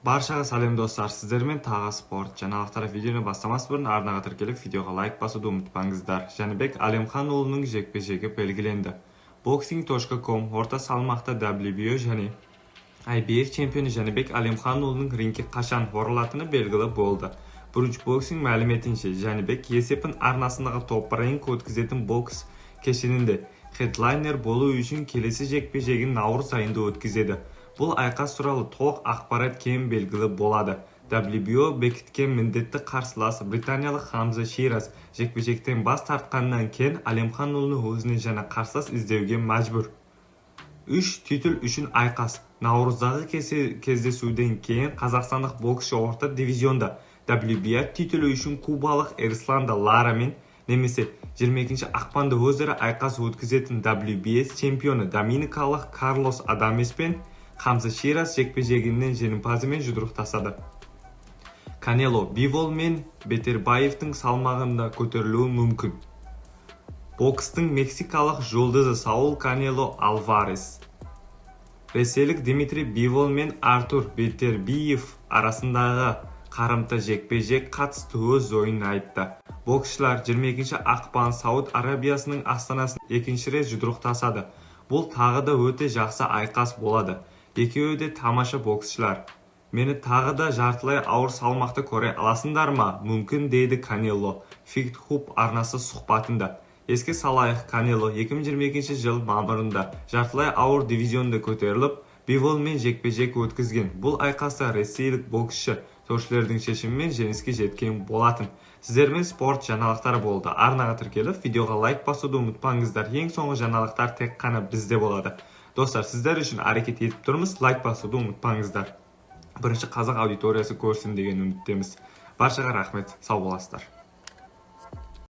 Баршаға сәлем, достар! Сіздермен тағы спорт жаңалықтар. Видеоны бастамас бұрын арнаға тіркеліп, видеоға лайк басуды ұмытпаңыздар. Жәнібек Әлімханұлының жекпе-жегі белгіленді. Boxing.com орта салмақта WBO және IBF чемпионы Жәнібек Әлімханұлының рингке қашан оралатыны белгілі болды. Брудж Boxing мәліметінше, Жәнібек есепін арнасындағы Топ Рэнк өткізетін бокс кешенінде хедлайнер болу үшін келесі жекпе-жегін наурыз айында өткізеді. Бұл айқас туралы толық ақпарат кейін белгілі болады. WBO бекіткен міндетті қарсылас, британиялық Хамза Шираз жекпе-жектен бас тартқаннан кейін Әлімханұлы өзіне жаңа қарсылас іздеуге мәжбүр. Үш титул үшін айқас. Наурыздағы кездесуден кейін қазақстандық боксшы орта дивизионда WBA титулы үшін кубалық Эрисланда Ларамен немесе 22 ақпанда өзара айқас өткізетін WBS чемпионы, доминикалық Карлос Адамеспен Хамза Шираз жекпе-жегінің жеңімпазымен жұдырықтасады. Канело Бивол мен Бетербаевтың салмағында көтерілуі мүмкін. Бокстың мексикалық жұлдызы Саул Канело Альварес ресейлік Дмитрий Бивол мен Артур Бетербиев арасындағы қарымта жекпе-жек қатысты өз ойын айтты. Боксшылар 22 ақпан Сауд Арабиясының астанасында екінші рет жұдырықтасады. Бұл тағы да өте жақсы айқас болады. Екеуі де тамаша боксшылар. Мені тағы да жартылай ауыр салмақта көре аласыңдар ма? Мүмкін, дейді Канело Файт Хуб арнасы сұхбатында. Еске салайық, Канело 2022 жыл мамырында жартылай ауыр дивизионда көтеріліп, Биволмен жекпе-жек өткізген. Бұл айқаста ресейлік боксшы төрешілердің шешімімен жеңіске жеткен болатын. Сіздермен спорт жаңалықтары болды. Арнаға тіркеліп, видеоға лайк басуды ұмытпаңыздар. Ең соңғы жаңалықтар тек қана бізде болады. Достар, сіздер үшін әрекет етіп тұрмыз, лайк басуды ұмытпаңыздар. Бірінші қазақ аудиториясы көрсін деген үміттеміз. Баршаға рахмет, сау боласыздар.